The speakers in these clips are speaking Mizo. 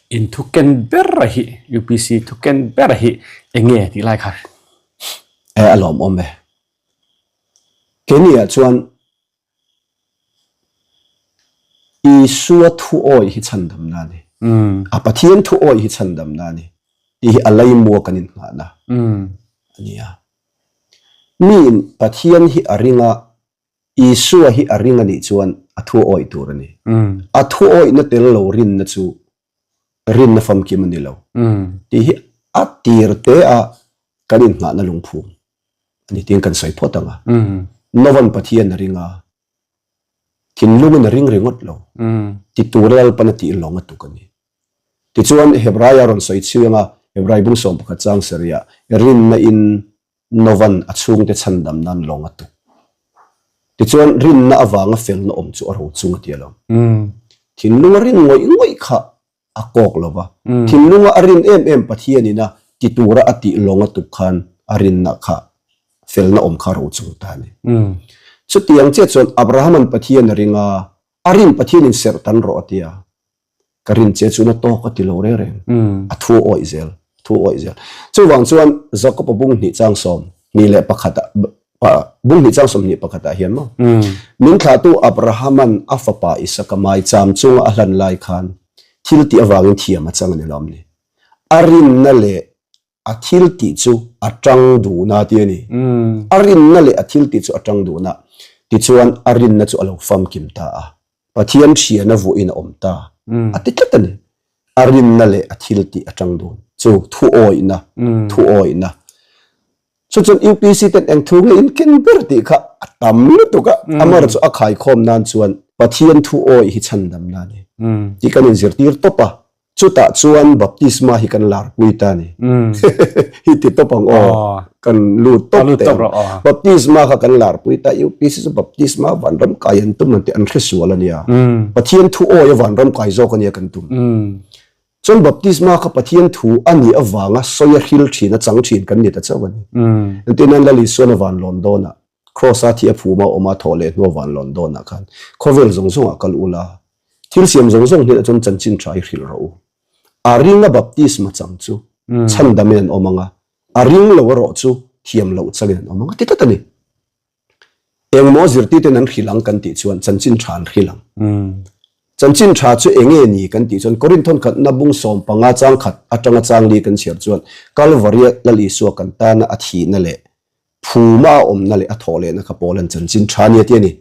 In thu ken ber a hi UPC thu ken ber a hi eng nge tih lai kha? E a lawmawm e. Keini ah chuan Isua thu awih hi chhandamna a ni. A Pathian thu awih hi chhandamna a ni tih hi a leimua kan inngahna a ni a. Miin Pathian hi a ring a, Isua hi a ring a nih chuan a thu awih tur a ni. A thu awihna tel lo rinna chu rinna famkim a ni lo tih hi a tir te a kan inngahna lungphum a ni tiin kan sawi phawt ang a. Novan Pathian a ring a, thinlungin a ring ringawt lo ti tur Lalpan a tih lawng a tuk a ni. Tichuan Hebraia rawn sawi chhiang a, Hebrai bung 11 chang sarih ah rinna in Novan a chhungte chhandam nan lawng a tuk. Tichuan rinna avanga felna awm chu a ro chung a ti alawm. Thinlunga rin ngawih ngawih kha a kawk lo va, thinlunga a rin em em Pathianin a ti tura a tih lawng a tuk khan a rinna kha felna awm kha a ro chung ta a ni. Chutiang chiah chuan Abrahaman Pathian a ring a, a rin Pathianin serh tan rawh a ti a, ka rin che chu na tawk a ti lo reng reng. A thu awih zel, a thu awih zel. Chuvang chuan Jakob-a bung hnih chang 21 ah, bung hnih chang 21 ah hian maw, min thlahtu Abraham-a'n a fapa Isaka maicham chunga a hlan lai khan thil tih avangin thiam a chang a ni lawm ni? A rinna leh a thil tih chu a tang duhna tih a ni. A rinna leh a thil tih chu a tang duhna. Tichuan a rinna chu a lo famkim ta a. Pathian thiana vuahin a awm ta a ti tlat a ni. A rinna leh a thil tih a tang dun chu thu awihna, thu awihna. Chu chuan UPC ten eng thu nge in ken ber tih kha a tam lutuk a, amaherawhchu chu a khaikhawm nan chuan Pathian thu awih hi chhandamna a ni tih kan inzirtir tawp a. Chutah chuan baptisma hi kan larpui ta a ni. Hi ti tawp ang aw. Kan lut tawp teh ang. Baptisma kha kan larpui ta. UPC chu baptisma vanram kai an tum ang tih an hre sual a nia. Pathian thu awi a vanram kai zawk a nia kan tum. Chuan baptisma kha Pathian thu a nih avanga sawi a hril thin a chang thin kan ni ta chauh a ni. Engtin Lal Isuan a vanlawn dawnah Kraws-a thi a phuma awm a thawh leh hnua van lawn dawnah khan khawvel zawng zawngah kal ula, thil siam zawng zawng hnenah chuan chanchin tha i hrilh rawh u. A ringa baptisma chang chu chhandamin an awm ang a, a ring lo erawh chu thiam loh changin an awm ang a ti tlat a ni. Engmaw zirtirten an hrilh ang kan tih chuan chanchin tha an hrilh ang. Chanchin tha chu eng nge ni kan tih chuan Korinth khatna bung 15 chang khat atanga chang li kan chhiar chuan Kalvaria Lal Isua kan tana a thihna leh Phuma a awmna leh a thawh lehna kha Paul-a'n chanchin tha a ni a ti a ni.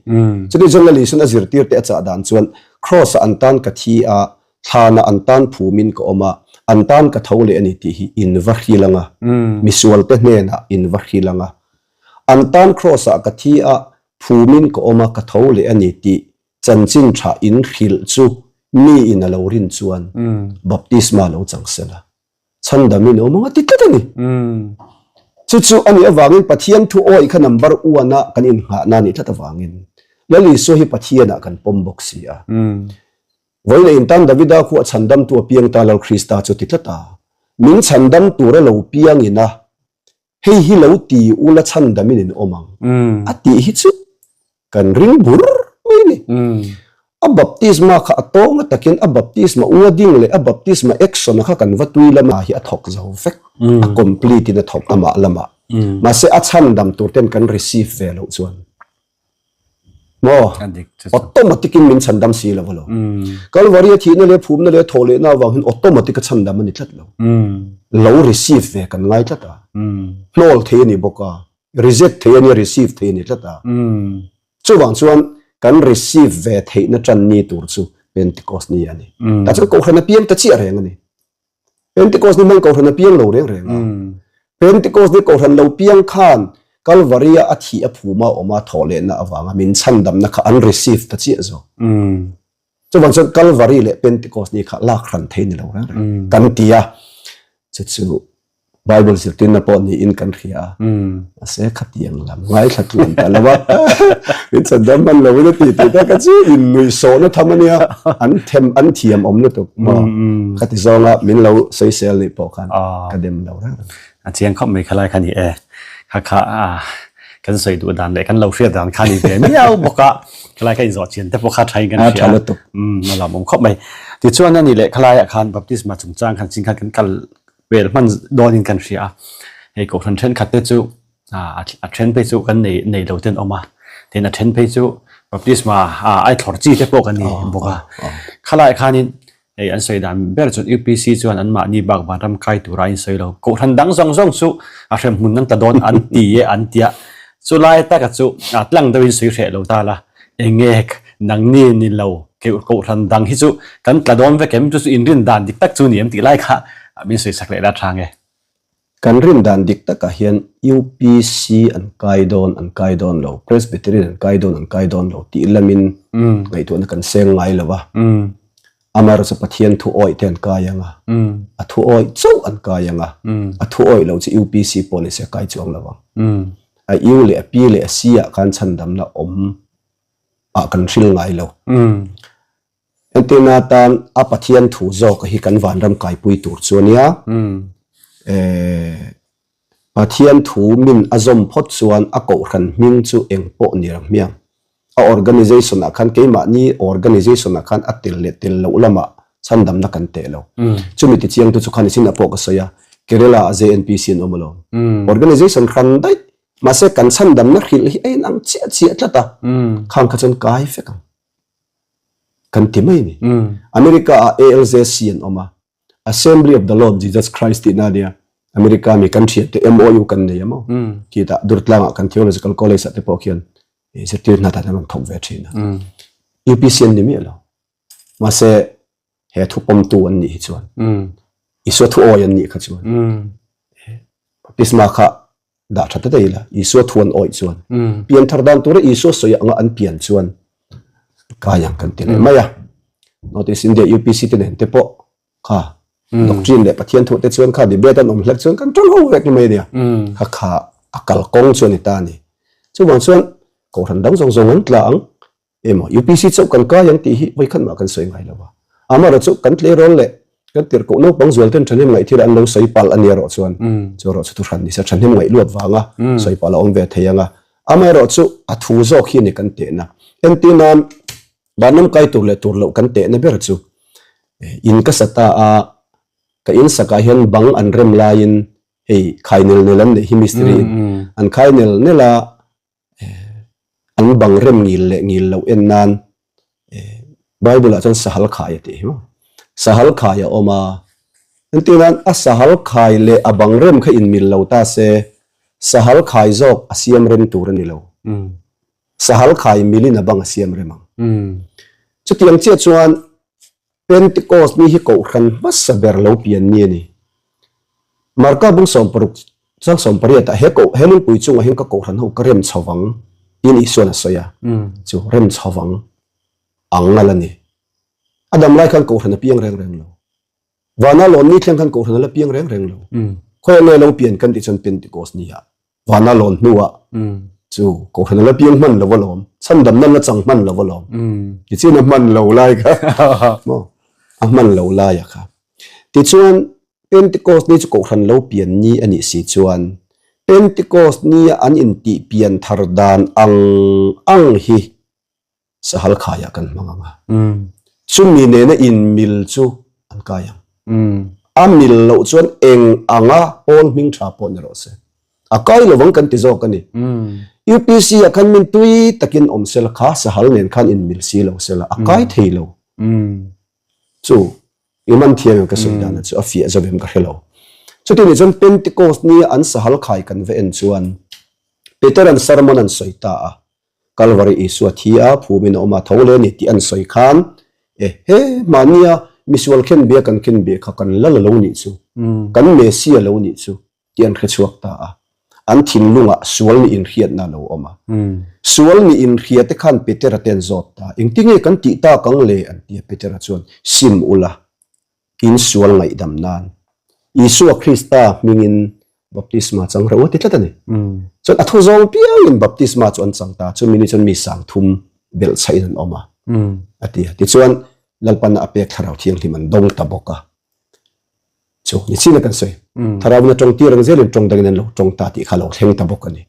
Chuti chuan Lal Isua'n a zirtirte a chah dan chuan, Kraws-ah an tan ka thi a, thlanah an tan phumin ka awm a, an tan ka tho leh a ni tih hi in va hril ang a, misualte hnenah in va hril ang a. An tan Kraws-ah ka thi a, phumin ka awm a, ka tho leh a ni tih chanchin tha in hrilh chu miin a lo rin chuan baptisma lo chang sela. Chhandamin awm ang a ti tlat a ni. Chu chu a nih avangin Pathian thu awih kha number one a kan innghahna a nih tlat avangin Lal Isua hi Pathianah kan pawm bawk si a. Vawiin a intan Davida khu a chhandamtu a piang ta Lal Krista chu ti tlat a. Min chhandam tura lo piangin a Hei hi lo ti ula chhandamin in awm ang a tih hi chu kan ring bur mai a ni. A baptisma kha a tawnga takin a baptisma wording leh a baptisma action kha kan va tui lama hi a thawk zo vek, a complete in a thawk amah lamah. Mahse a chhandam tur ten kan receive ve loh chuan Maw? Automatic in min chhandam si lo alo. Kalvari a thihna leh phumna leh thawh lehna avang hian automatic a chhandam a ni tlat lo. Lo receive ve kan ngai tlat a. Hnawl thei a ni bawk a, reject thei a nia receive thei a ni tlat a. Chuvang chuan kan receive ve theihna tan ni tur chu Pentecost ni a ni. Tah chuan Kohhran a piang ta chiah reng a ni. Pentecost ni hmang Kohhran a piang lo reng reng a. Pentecost ni Kohhran lo piang khan Kalvaria a thih a phuma awm a thawh lehna avanga min chhandamna kha an receive ta chiah zawk. Chuvang chuan Kalvari leh Pentecost ni kha lak hran thei ni lo reng reng kan ti a. Chu chu Bible zirtirna pawh niin kan hria a, mahse khatiang lam ngaithla tluan ta lo a, min chhandam hman lo in a ti tih te kha chu innuihsawhna tham a nia, an them an thiam awm lutuk maw khati zawnga min lo sawisel nih pawh khan ka dem lo reng reng. A chiang khawp mai khalai kha ni e, kha kha kan sawi duh dan leh kan lo hriat dan kha ni ve miau bawk a, khalai kha inzawh chian te pawh kha thain kan hria a, a lawmawm khawp mai. Tichuan a ni leh khalaiah khan baptisma chungchang khan chin khan kan kal vel hman dawnin kan hria a. Hei kohhran thenkhat te chu a then phei chu kan nei nei lo ten awm a, tin a then phei chu baptisma ai thlawr chi te pawh kan ni bawk a. Khalaiah khanin Hei an sawi dan ber chuan UPC chuan anmahni bak vanram kai tura a insawi lo. Kohhran dang zawng zawng chu a hremhmun an ta dawn an ti e an tia. Chulai taka chu a tlang deuhin sawi hreh lo ta la. Enge nangni ni lo kohhran dang hi chu kan tla dawn vek em chu chu inrin dan dik tak chu ni em tih lai kha min sawi sak leh la tha nge. Kan rin dan dik takah hian UPC an kai dawn, an kai dawn lo, Presbyterian an kai dawn, an kai dawn lo tih lamin ngaihtuahna kan seng ngai lo a. Amaherawhchu Pathian thu awih te an kai ang a, a thu awih chauh an kai ang a, a thu awih lo chu UPC pawh ni se a kai chuang lo ang. A U leh a P leh a C ah khan chhandamna awm ah kan hril ngai lo. Entirna atan a Pathian thu zawk hi kan vanram kaipui tur chu a nia. Pathian thu min a zawm phawt chuan a kohhran hming chu eng pawh ni rang hmiang. A organization ah khan keimahni organization ah khan a tel leh tel loh lamah chhandamna kan teh lo. Chumi tichiangtu chu khan i sinah pawh ka sawi a, Kerala ah JNPC an awm alawm. Organization hran daih mahse kan chhandamna hrilh hi a inang chiah chiah tlat a, khang kha chuan kai vek ang. Kan ti mai a ni. America ah ALJC an awm a, Assembly of the Lord Jesus Christ tihna a nia. America mi kan thian te MOU kan nei a maw? Khitah Durtlang ah kan Theological College ah te pawh khian zirtir hna tan an rawn thawk ve thin a. UPC an ni miah lo. Mahse he thu pawmtu an nih hi chuan Isua thu awi an nih kha chuan baptisma kha dah tha ta daih la, Isua thu an awih chuan pian thar dan tura Isua sawi anga an pian chuan kai ang kan ti leh mai a. North East India UPC te nen te pawh kha doctrine leh Pathian thu te chuan kha debate an awm hlek chuan kan ṭang ho vek mai a nia. Kha kha a kalkawng chu a ni ta a ni. Chuvang chuan Kohhran dang zawng zawng an tla ang. Emaw UPC chauh kan kai ang tih hi vawikhat mah kan sawi ngai lo a. Amaherawh chu kan tleirawl leh kan tirhkoh naupang zual ten thahnem ngaih thil an lo sawi palh a nia erawh chuan chu erawh chu thuhran ni se thahnem ngaih luat vanga sawi palh a awm ve thei ang a. Amaherawh chu a thu zawk hi a ni kan tehna. Entir nan vanram kai tur leh tur loh kan tehna ber chu in ka sa ta a, ka in sakah hian bang an rem laiin hei khai nel nel an neih hi mistiri in an khai nel nel a, An bang rem ngil leh ngil loh en nan Bible ah chuan sahal khai a tih hi maw? Sahal khai a awm a, entir nan a sahal khai leh a bang rem kha inmil lo ta se, sahal khai zawk a siam rem tur a ni lo. Sahal khai milin a bang a siam rem ang. Chutiang chiah chuan Pentecost ni hi kohhran hmasa ber lo pian ni a ni. Marka bung 60 chang 18 ah he koh he lungpui chungah hian ka kohhran ho ka rem chho vang tiin Isuan a sawi a, chu rem chho vang ang a la ni. A dam lai khan kohhran a piang reng reng lo. Vana lawn ni thleng khan kohhran a la piang reng reng lo. Khawiah nge lo pian kan tih chuan Pentecost ni ah Vana lawn hnuah chu kohhran a la piang hman lo alawm, chhandamna la chang hman lo alawm. Tichuan a hman lo lai kha maw a hman lo laia kha. Tichuan Pentecost ni chu kohhran lo pian ni a nih si chuan Pentecost nia an intih pian thar dan ang ang hi Sahal khaiah kan hmang ang a, chumi nena inmil chu an kai ang. A mil loh chuan eng anga pawl hming tha pawh ni rawh se. A kai lo ang kan ti zawk a ni. UPC ah khan min tui takin awm sela kha sahal nen khan inmil si lo sela a kai thei lo. Chu i man thiam em ka sawi dan chu a fiah zo em ka hre lo. Chuti nih chuan Pentecost nia an sahal khai kan va en chuan Peter-a'n sermon an sawi ta a, Kalvari Isua thi a, phumin a awm a, tho leh a ni tih an sawi khan, E he, mahnia misual khenbia kan khenbia kha kan lal a lo nih chu, kan Messia lo nih chu tih an hrechhuak ta a. An thinlungah sual nih inhriatna a lo awm a. Sual nih inhria te khan Petera te an zawt ta, Engtinge kan tih tak ang le? an ti a. Petera chuan, Sim ula, In sual ngaihdam nan Isua Krista hmingin baptisma chang reuh a ti tlat a ni. Chuan a thu zawng piangin baptisma chu an chang ta, chumi ni chuan mi 3000 belh chhain an awm a, a ti a. Tichuan Lalpana a pek Thlarau Thianghlim an dawng ta bawk a. Chu ni chin a kan sawi. Thlarauin a tawng tir ang zelin tawng dangin an lo tawng ta tih kha a lo thleng ta bawk a ni.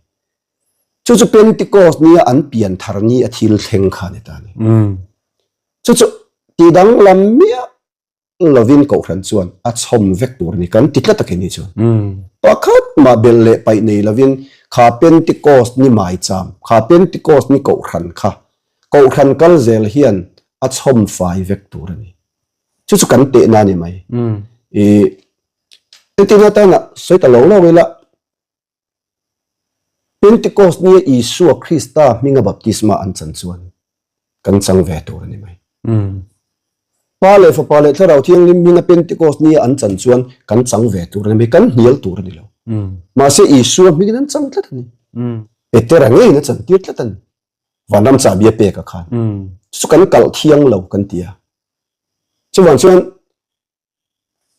Chu chu Pentecost nia an pian thar ni a thil thleng kha a ni ta a ni. Chu chu tidanglam miah. lovin Kohhran chuan a chhawm vek tur a ni kan ti tlat a keini chuan. Pakhat mah belh leh paih nei lovin kha Pentecost ni maicham, kha Pentecost ni Kohhran kha Kohhran kal zel hian a chhawm fai vek tur a ni. Chu chu kan tehna a ni mai. I entirna atana sawi ta lo lo ila Pentecost nia Isua Krista hminga baptisma an chan chuan kan chang ve tur a ni mai. Pa leh Fapa leh Thlarau Thianghlim hminga Pentecost nia an chan chuan kan chang ve tur a ni mai, kan hnial tur a ni lo. Mahse Isua hmingin an chang tlat a ni. Petera ngeiin a chantir tlat a ni. Vanram chahbi a pek a khan. Chu kan kalh thiang lo kan ti a. Chuvang chuan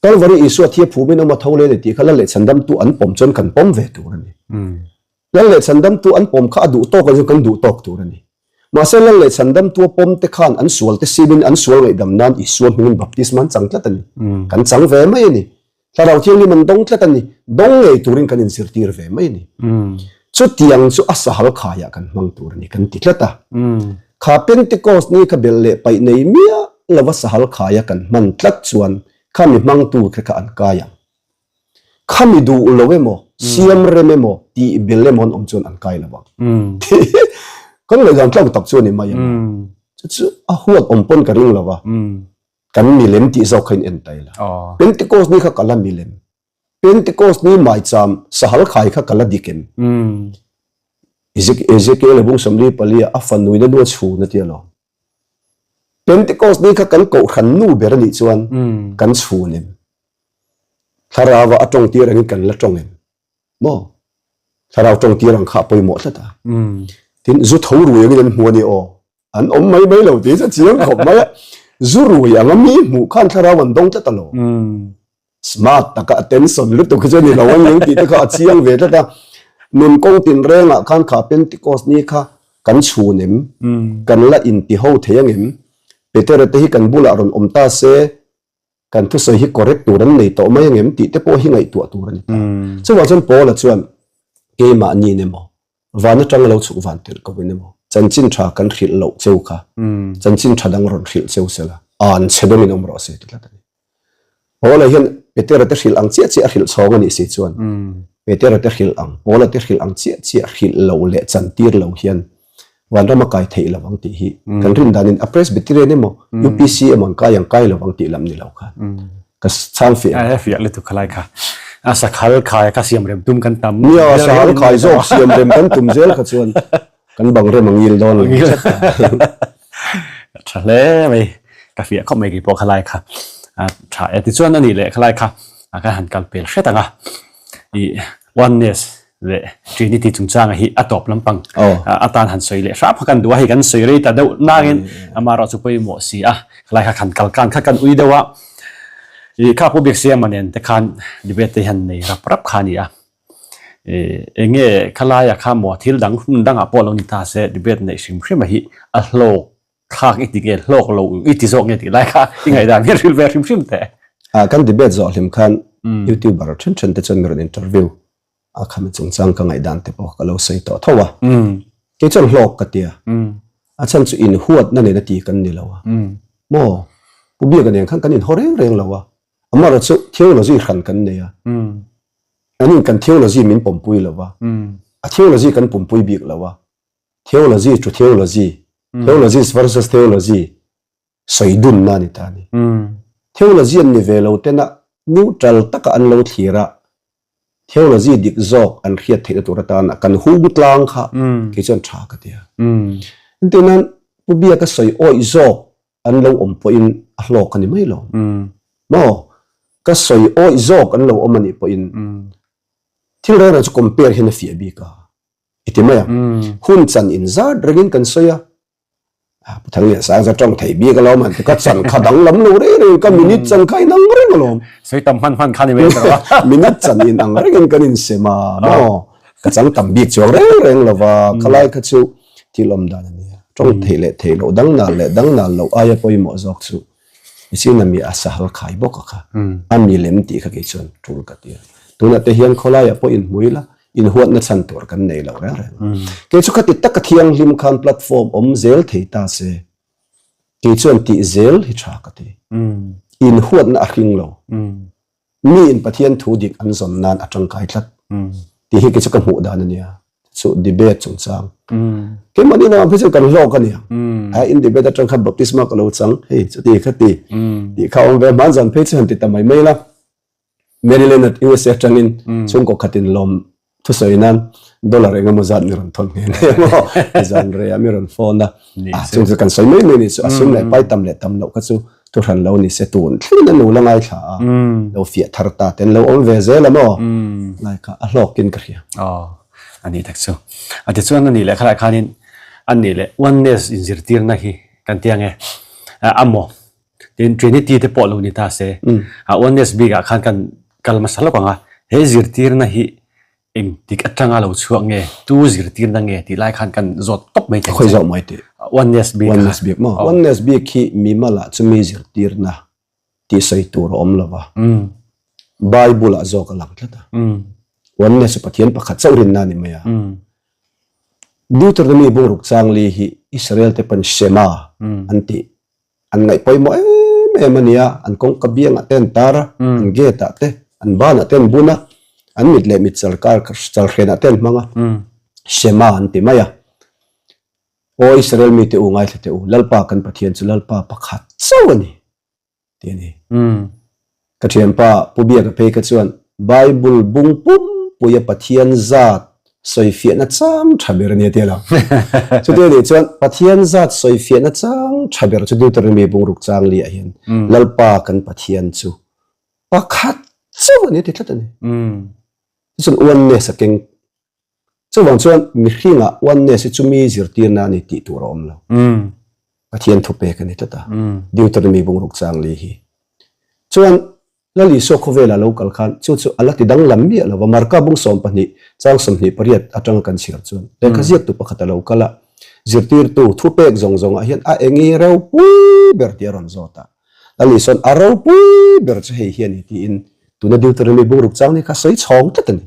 Kalvari Isua thia phumin awm a tho leh a ni tih kha Lal leh Chhandamtu an pawm chuan kan pawm ve tur a ni. Lal leh Chhandamtu an pawm kha a duh tawk a ni chuan kan duh tawk tur a ni. Mahse Lal leh Chhandamtu a pawm te khan an sual te simin an sual ngaihdam nan Isua hmingin baptisma an chang tlat a ni. Kan chang ve mai a ni. Thlarau Thianghlim an dawng tlat a ni. Dawng ngei turin kan inzirtir ve mai a ni. Chutiang chu a sahal khaiah kan hmang tur a ni kan ti tlat a. Kha Pentecost ni kha belh leh paih nei miah lova sahal khaia kan hman tlat chuan khami hmangtu kha kha an kai ang. Khami duh lo emaw, siam rem emaw, tih belh emaw an awm chuan an kai lo ang. Tih hi kan ngaihdan tlak tak chu a ni mai ang. Chu chu a huat awm pawn ka ring lo va. Kan milem tih zawk kha in en ta ila. Pentecost ni kha ka la milem. Pentecost ni maicham sahal khai kha ka la dik em? Ezekiel bung 44 a fanuina nu a chhun a ti alawm. Pentecost ni kha kan kohhran nu ber a nih chuan kan chhun em? Thlarauva a tawng tir angin kan la tawng em? Maw? Thlarau tawng tir ang kha a pawimawh tlat a. Tin, zu tho rui angin an hmu a ni aw. An awm mai mai lo tih chu a chiang khawp mai a. Zu rui anga mi hmuh khan thlarau an dawng tlat alawm. Smart taka attention lutuk hi chu a ni lo a ning tih te kha a chiang ve tlat a. Nun kawng tinrengah khan kha Pentecost ni kha kan chhun em? Kan la inti ho thei ang em? Petera te hi kan bulah rawn awm ta se, kan thusawi hi correct tur an nei tawh mai ang em tih te pawh hi ngaihtuah tur a ni ta. Chuvang chuan Paula chuan keimahniin emaw, van atanga lo chhuk van tirh ko in emaw, chanchin tha kan hrilh loh cheu kha, chanchin tha dang rawn hrilh cheu sela, an chhe dawmin awm rawh se ti tlat a ni. Paula hian Petera te hrilh ang chiah chiah a hrilh chhawng a nih si chuan Petera te hrilh ang, Paula te hrilh ang chiah chiah hrilh loh leh chantir lo hian vanram a kai theih lo ang tih hi kan rin danin a Presbyterian emaw UPC emaw an kai ang kai lo ang tih lam ni lo khan ka chhang fiah ang. A fiah lutuk khalai kha. A sakhal khai kha siam rem tum kan tam. Nia, sahal khai zawk siam rem kan tum zel kha chuan kan bang rem a ngil dawn lo. Tha hle mai. Ka fiah khawp mai kei pawh khalai kha. A tha e. Tichuan a nih leh khalai kha kan han kal pel hret ang a. I oneness leh Trinity chungchanga hi a tawp lampang atan han sawi leh hrap kha kan duh a, hei kan sawi rei ta deuh nangin amaherawh chu pawimawh si a, khalai kha khan kal kan kha kan ui deuh a, ih kha Pu Biaksiama nen te khan debate te hian nei rap rap kha a ni a, ih eng nge khalaia kha maw thil dang hmun dangah pawh lo ni ta se debate neih hrim hrim a hi a hlawk thlak i ti nge hlawk lo i ti zawk nge tih lai kha i ngaihdan hian hrilh ve hrim hrim teh. Ah kan debate zawh hlim khan youtuber then then te chuan mi rawn interview a khami chungchang ka ngaihdan te pawh ka lo sawi tawh tho a. Kei chuan hlawk ka tia. A chhan chu inhuatna nen a ti kan ni lo a. Maw Pu Biaka nen khan kan inhaw reng reng lo a. Amaherawhchu chu theology hran kan nei a. Anin kan theology min pawmpui lo a. A theology kan pumpui bik lo a. Theology to theology, theologies versus theology sawi dunna a ni ta a ni. Theology an ni ve lo tena neutral taka an lo thlir a, theology dik zawk an hriat theihna tur atana kan hung tlang kha kei chuan tha ka ti a. Engtin nan Pu Biaka sawi awih zawk an lo awm pawhin a hlawk a ni mai lo. Maw? Ka sawi awih zawk an lo awm a nih pawhin thil reng reng chu compare hian a fiah bik a. I ti mai a, hun chan in zat rengin kan sawi a, Pu Thanglian sang chu tawng thei bik alawm han ti ka chan kha danglam lo reng reng ka minute chan kha inang reng alawm. Sawi tam hman hman kha ni mai tawh a. Minute chan inang rengin kan insem a maw, ka chang tam bik chuang reng reng lo va, khalai kha chu thil awm dan a nia, tawng theih leh theih loh dang nal leh dang nal loh aia pawimawh zawk chu I sin a mi a sahal khai bawk a kha, a mi lem tih kha kei chuan tul ka ti a. Tunah te hian khawlaiah pawh inhmu ila, inhuatna chhan tur kan nei lo reng reng a. Kei chu khati taka thianghlim khan platform awm zel thei ta se, kei chuan tih zel hi tha ka ti. Inhuatna a hring lo. Mi in Pathian thu dik an zawn nan a tangkai tlat tih hi kei chu ka hmuh dan a nia. Chu debate chungchang. Keimahni lamah phei chuan kan hlawk a nia. A in debate atang khan baptisma ka lo chang hei chuti kha ti tih kha awm ve hman zan phei chu han ti ta mai mai la. Maryland at USA atangin chhungkaw khatin lawm thusawi nan dollar eng emaw zat mi rawn thawn nghe nghe maw zan rei ah mi rawn phone a a chung chu kan sawi mai mai ni chu a sum leh pai tam leh tam loh kha chu thu hran lo ni se tun thlengin a nu la ngaithla a lo fiah thar ta ten lo awm ve zel a maw lai kha a hlawkin ka hria aw ani tak chu a tichuan ani leh khalai khanin ani leh oneness inzirtirna hi kan ti ange a maw Tin, Trinity te pawh lo ni ta se, a oneness bikah khan kan kal hmasa lawk ang a, he zirtirna hi engtik atanga lo chhuak nge, tu zirtirna nge tih lai khan kan zawt tawp mai thei che. Khawi zawk mai tih? Oneness bik kha. Oneness bik maw? Oneness bik hi mimalah chumi zirtirna tih sawi tur a awm lo va, Bible ah zawk a lang tlat a. Oneness chu Pathian pakhat chauh rinna a ni mai a. Deuteronomy bungruk changli hi Israel te pawn Shema an tih An ngaih pawimawh em em a nia, an kawngka biangah te an tar a, an gate ah te, an banah te an bun a, an mit leh mit chal kar chal hrenah te an hmang a, Shema an ti mai a. Aw Israel mite u ngaithla teh u, Lalpa kan Pathian chu Lalpa pakhat chauh a ni, tih a ni. Ka thianpa Pu Biaka phei kha chuan Bible bung pumpuia Pathian zat sawifiahna chang tha ber a nia ti a lang. Chuti a nih chuan Pathian zat sawifiahna chang tha ber chu Deuteronomy bungruk chang liah hian Lalpa kan Pathian chu pakhat chauh a ni a ti tlat a ni. Chuan oneness a keng Chuvang chuan mihringah oneness hi chumi zirtirna a ni tih tur a awm lo. Pathian thupek a ni tlat a, Deuteronomy bungruk chang li hi. Chuan Lal Isua khawvelah lo kal khan chu chu a la ti danglam miah lo va, Marka bung 12 chang 28 atanga kan chhiar chuan lehkha ziaktu pakhat a lo kal a, zirtirtu thupek zawng zawngah hian a engi ropui ber tih a rawn zawt a. Lal Isua'n a ropui ber chu hei hi a ni tiin tuna Deuteronomy bungruk chang ni kha sawi chhawng tlat a ni.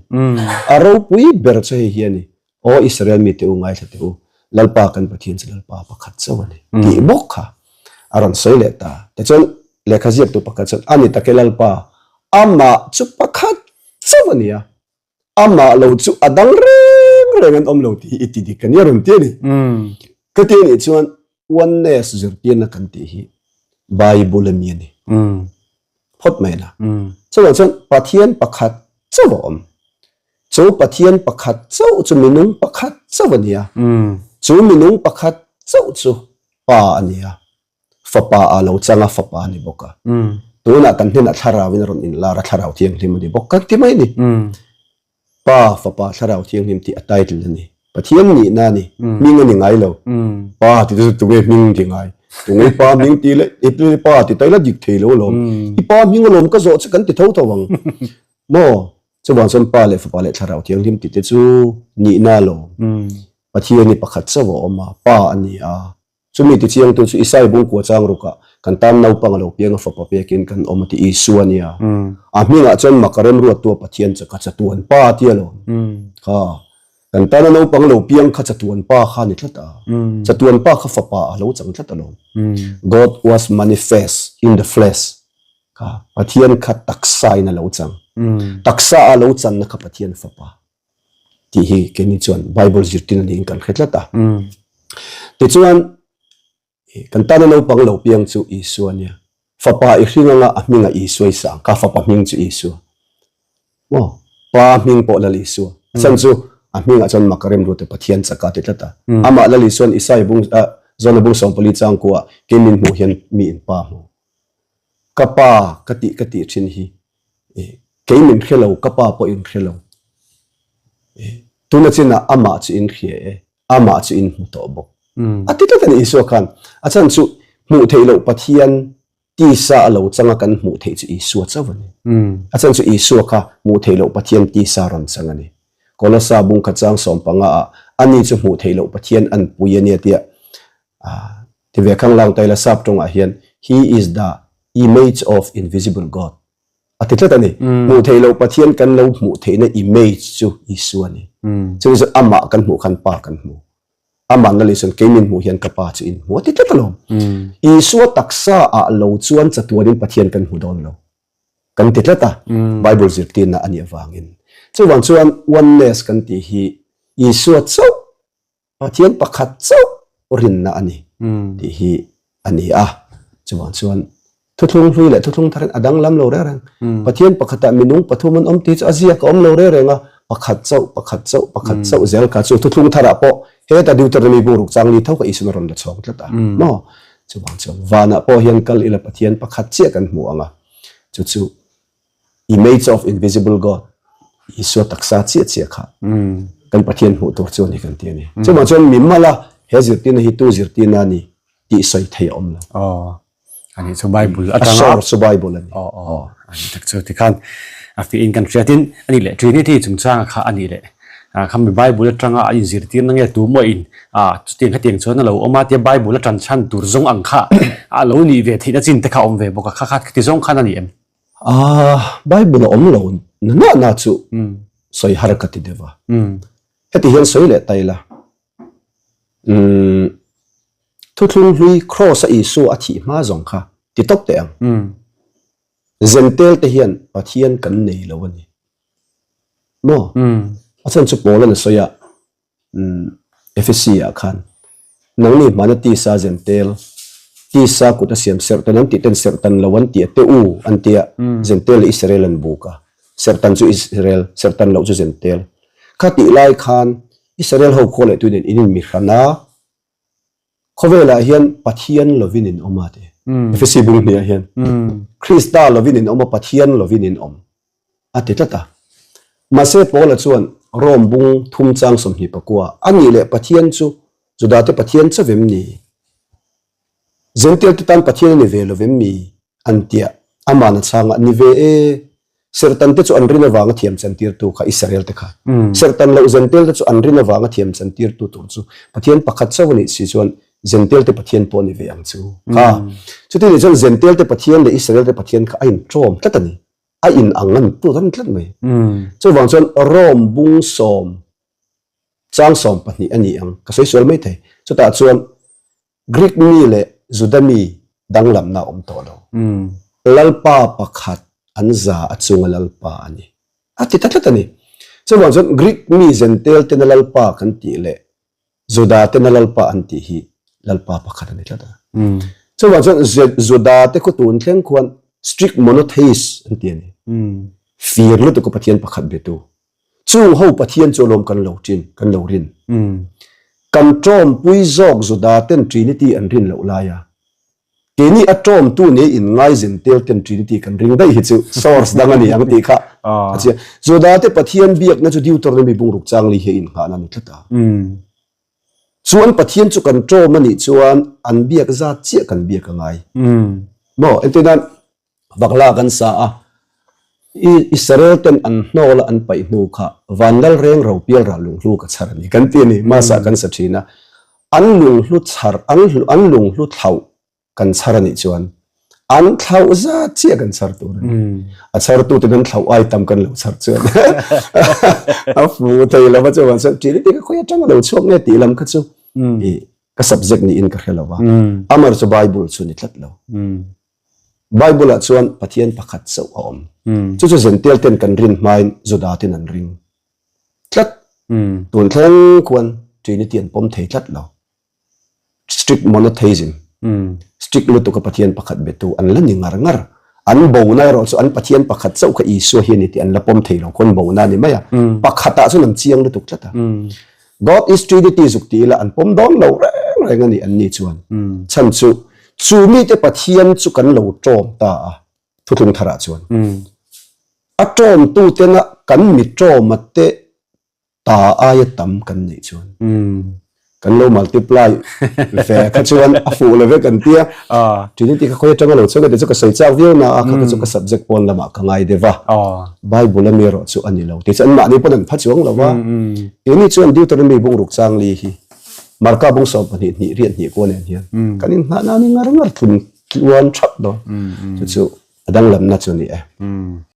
A ropui ber chu hei hi a ni, Aw Israel mite u ngaithla teh u, Lalpa kan Pathian chu Lalpa pakhat chauh a ni tih bawk kha a rawn sawi leh ta. Tichuan lehkha ziaktu pakhat chuan a ni tak e Lalpa, amah chu pakhat chauh a ni a, amah lo chu a dang reng reng an awm lo tih hi i ti dik a ni a rawn ti a ni. Ka ti a nih chuan oneness zirtirna kan tih hi Bible a mi a ni phawt mai la. Chuvang chuan Pathian pakhat chauh a awm. Chu Pathian pakhat chauh chu minung pakhat chauh a ni a. Chu minung pakhat chauh chu Pa a ni a. Fapa a lo chang a, fapa a ni bawk a. Tunah kan hnenah thlarauin a rawn inlar a, thlarau thianghlim a ni bawk kan ti mai a ni. Pa, Fapa, Thlarau Thianghlim tih a title a ni. Pathian nihna a ni. Hming a ni ngai lo. Pa ti te chu tunge hming ti ngai? Tunge i pa hming ti le i pa ti ta ila dik thei lo alawm. I pa hming alawm ka zawh che kan ti tho tho ang. Maw? Chuvang chuan Pa leh Fapa leh Thlarau Thianghlim tih te chu nihna alawm. Pathian hi pakhat chauh a awm a, Pa a ni a, Chumi tichiangtu chu Isai bungkua chang rukah kan tan naupang a lo piang a fapa pekin kan awm a ti Isua nia. A hmingah chuan maka remruattua Pathian chu ka chatuan pa tia lo kha. Kan tana naupang lo piang kha chatuan pa kha a ni tlat a. Chatuan pa kha fapa a lo chang tlat alawm. God was manifest in the flesh kha Pathian kha taksa in a lo chang. Taksa a lo channa kha Pathian fapa. tih hi keini chuan Bible zirtir niin kan hre tlat a. Tichuan, kan tana naupang lo piang chu Isua a nia. Fapa i hring anga a hmingah Isua i sang, ka fapa hming chu Isua. Maw? Pa hming pawh Lal Isua. A chhan chu a hmingah chuan mak a rem rute Pathian chaka ti tlat a. Amah Lal Isua'n Isai bung, Zona bung 14 changkuah kei min hmuh hian mi in pa hmu. Ka pa ka tih ka tih thin hi kei min hre lo, ka pa pawh in hre lo. Tuna chinah amah chu in hria e, amah chu in hmu tawh bawk. A ti tlat a ni Isua khan. A chhan chu hmuh theih loh Pathian tisa a lo changa kan hmuh theih chu Isua chauh a ni. A chhan chu Isua kha hmuh theih loh Pathian tisa rawn chang a ni. Kolosa bungkhat chang 15 ah ani chu hmuh theih loh Pathian an pui a nia tia Ti ve khang lang taila sap tawngah hian He is the image of invisible God a ti tlat a ni. Hmuh theih loh Pathian kan lo hmuh theihna image chu Isua a ni. Chuvang chuan amah kan hmuh khan Pa kan hmu. Aman Lal Isuan kei min hmuh hian ka Pa chu in hmu a ti tlat alawm. Isua taksa ah lo chuan chatuanin Pathian kan hmu dawn lo. Kan ti tlat a, Bible zirtirna a nih avangin. Chuvang chuan oneness kan tih hi Isua chauh Pathian pakhat chauh rinna a ni tih hi a ni a. Chuvang chuan thuthlung hlui leh thuthlung thar in a danglam lo reng reng. Pathian pakhatah minung pathum an awm tih chu a ziak a awm lo reng reng a, pakhat chauh, pakhat chauh, pakhat chauh zel kha chu thuthlung tharah pawh heta Deuteronomy bungruk changli tho kha Isuan a rawn la chhawng tlat a maw? Chuvang chuan vanah pawh hian kal ila Pathian pakhat chiah kan hmu ang a, chu chu Image of invisible God, Isua taksa chiah chiah kha kan Pathian hmuh tur chu a ni kan ti a ni. Chuvang chuan mi mala he zirtirna hi tu zirtirna a ni tih sawi thei a awm lo. Aw, ani chu Bible atanga. A source chu Bible a ni. Aw, aw, ani tak chu tikhan a fiahin kan hriatin ani leh Trinity chungchanga kha a nih leh khami Bible atanga a inzirtirna nge tu maw in chutiang khatiang chuan a lo awm a tia Bible a tan chhan tur zawng ang kha a lo nih ve theihna chin te kha a awm ve bawk a, kha kha khati zawng khan a ni em? Bible a awm lo na na na chu sawi har ka ti deuh a. Heti hian sawi leh ta ila, thuthlung hlui Kraws a Isua a thih hma zawng kha ti tawp teh ang. Zentel te hian Pathian kan nei lo a ni. Maw? A chhan chu Paul-a'n a sawi a, Efesi ah khan nangni hmana tisa zentel, tisa kut a siam serhtan an tih ten serhtan lo an tih a te u an tia, zentel leh Israel an buk a, serhtan chu Israel, serhtan loh chu zentel. Kha tih lai khan Israel ho khaw leh tui nen in in mihran a, khawvelah hian Pathian lovin in awm a ti. Efesi bung hniah hian Krista lovin in awm a, Pathian lovin in awm. A ti tlat a. Mahse Paula chuan Rome bung thum chang 24, A nih leh Pathian chu Judate Pathian chauh em ni? Zentilte tan Pathian a ni ve lo em mi? An tia. Amahna chhangah, Ni ve e. Serhtan te chu an rin avanga thiam chantirtu kha Israel te kha. Serhtan loh Zentilte chu an rin avanga thiam chantirtu tur chu Pathian pakhat chauh a nih si chuan Zentilte Pathian pawh a ni ve ang chu. Kha. Chuti nih chuan Zentilte Pathian leh Israel te Pathian kha a inṭawm tlat a ni. a in ang an tut an tlat mai. Chuvang chuan Rome bung sawm chang 12 a ni ang, ka sawi sual mai thei. Chutah chuan Greek mi leh Juda mi danglamna a awm tawh lo. Lalpa pakhat an za a chunga Lalpa a ni. A ti ta tlat a ni. Chuvang chuan Greek mi Zentel tena Lalpa kan tih leh Juda tena Lalpa an tih hi Lalpa pakhat a ni tlat a. Chuvang chuan Juda te khu tun thleng khuan strict monotheist an ti a ni. Fir lutuk a Pathian pakhat betu. Chung ho Pathian chu alawm kan lo ṭin, kan lo rin. Kan ṭawmpui zawk Juda ten Trinity an rin loh lai a. Keini a ṭawmtu nia inngaizin tel ten Trinity kan ring daih hi chu source dang a ni ang tih kha a chiang. Judate Pathian biakna chu Deuteronomy bungruk changli hi a innghahna a ni tlat a. Chuan Pathian chu kan ṭawm a nih chuan an biak zat chiah kan biak a ngai. Maw? Entirnan, Bakla kan sa a, Israel ten an hnawl a an paih hnu kha Vanlal reng ro pial ral lunghlu ka chhar a ni kan ti a ni, Masa kan sa thin a, an lunghlu chhar an an lunghlu thlauh kan chhar a nih chuan an thlauh zat chiah kan chhar tur a ni. A chhar tu ten an thlauh ai tam kan lo chhar chuan a fu thei lo va chuan chuan ṭi ri ka khawi aṭang a lo chhuak nge tih lam kha chu i ka subject niin ka hre lo va, amar chu Bible chu ni tlat lo. Bible-ah chuan Pathian pakhat chauh a awm. Chu chu Zential ten kan rin hmain Juda ten an ring tlat. Tun thleng khuan Trinity an pawm thei tlat lo. Strict monotheism, strict lutuka Pathian pakhat betu an la ni ngar ngar. An bona erawh chu an Pathian pakhat chauh kha Isua hi a ni tih an la pawm thei lo khuan bona a ni mai a. Pakhatah chuan an chiang lutuk tlat a. God is Trinity zuk ti ila an pawm dawn lo reng reng a ni an ni chuan. Chhan chu, chu mite Pathian chu kan lo ṭawm ta a, thuthlung tharah chuan. A ṭawmtu tena kan mi ṭawma te ta aia tam kan neih chuan kan lo multiply ve kha chuan a fuh lo vek an tia. Trinity kha khawi aṭanga lo chhuak a ti chu ka sawi chak viau na a, kha kha chu ka subject pawn lamah ka ngai deuh a. Bible a mi erawh chu a ni lo tih chu anmahni pawn an pha chuang lo va. Keini chuan Deuteronomy bungruk changli hi Marka bung 12 hnih riat hnih kual nen hian kan inhnah nan i ngar ngar thlun tluan thap dawn. Chu chu a danglamna chu a ni e.